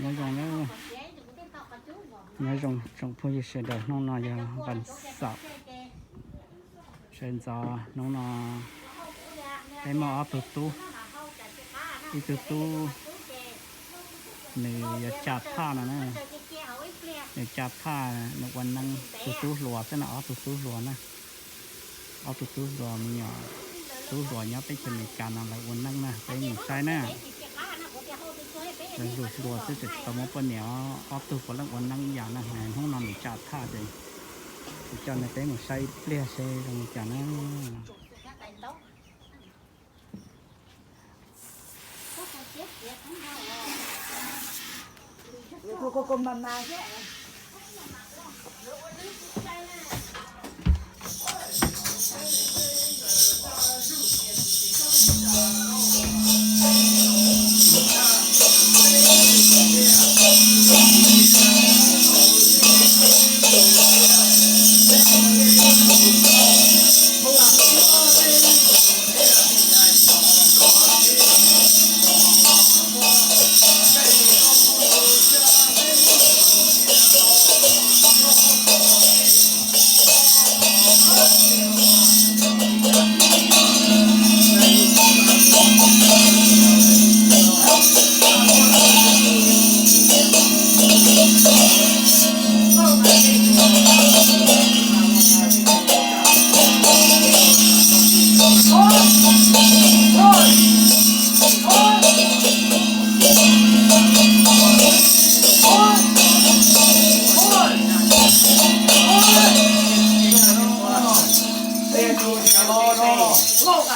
Nyob zoo na, nyob zoo tsoom phooj ywg sawv daws, hnub no yog vas xaum sawv ntxov. Hnub no peb muaj ob tug tub, ib tug tub nws yuav tsa thaj no na, nws tsa thaj nws ua neeb, tus tub hluas xwb na, ob tug tub hluas na. Ob tug tub hluas me nyuam, tub hluas nyob teb chaws Amelikas no lawv ua neeb na, peb mus saib na. Lawv hluas hluas xwb, tseem tsis tau muaj poj niam, ob tug puav leej ua neeb ib yam na. Hnub no nws tsa thaj ces kuv coj nej peb mus saib ib pliag seb zoo li cas na.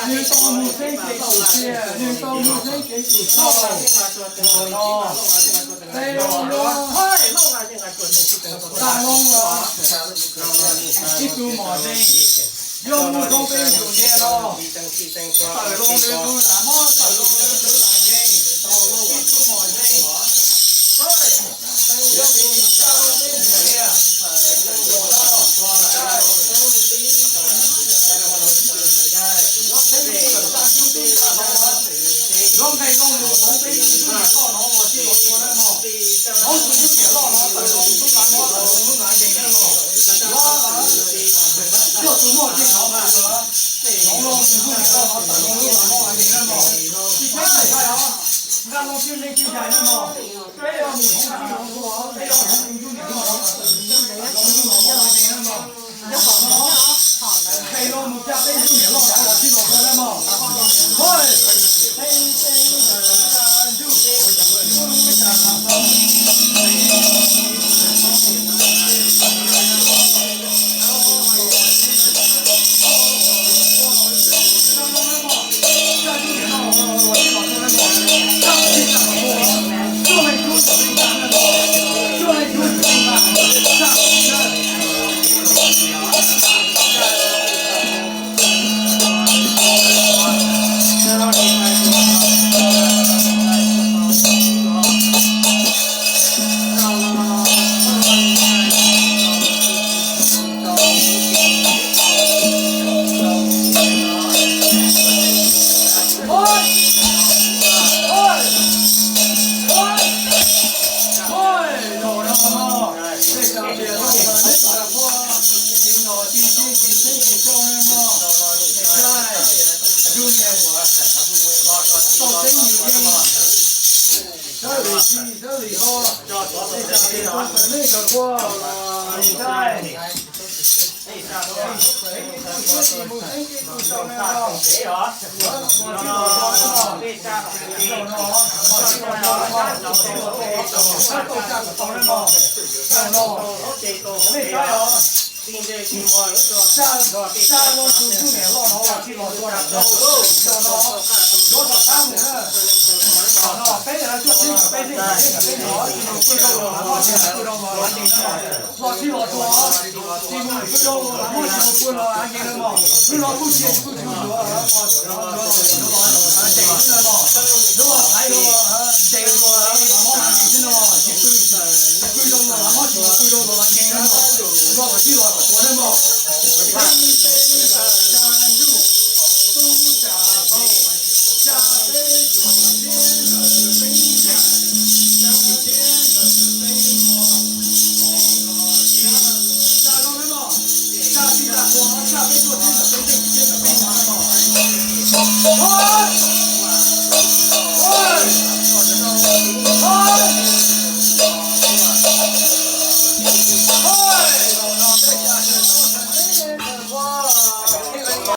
Nws tau mus xeeb cev tus tsiaj, nws tau mus xeeb cev tus txhoj los no. Peb los yuav tag loo los ib tug mom zeej, yog mus zoo peb yus niam los tawm loo nws tus lam mob, tawm loo nws tus lam nkeeg, ib tug mom zeej. Peb tuaj teb peb pw rau los pw rau los, los tsis los tsuas, tsis mus pw rau los muaj tsis mus pw los a nkees na mog. Pw los kuj tsis kuj tsis mus yuav, ntev xwb na mog. Lub hais los ntev los mob a nkees xwb na mog, tsis pw, pw rau los mob tsis mus pw rau los a nkees na mog. Los tsis los tsuas na mog.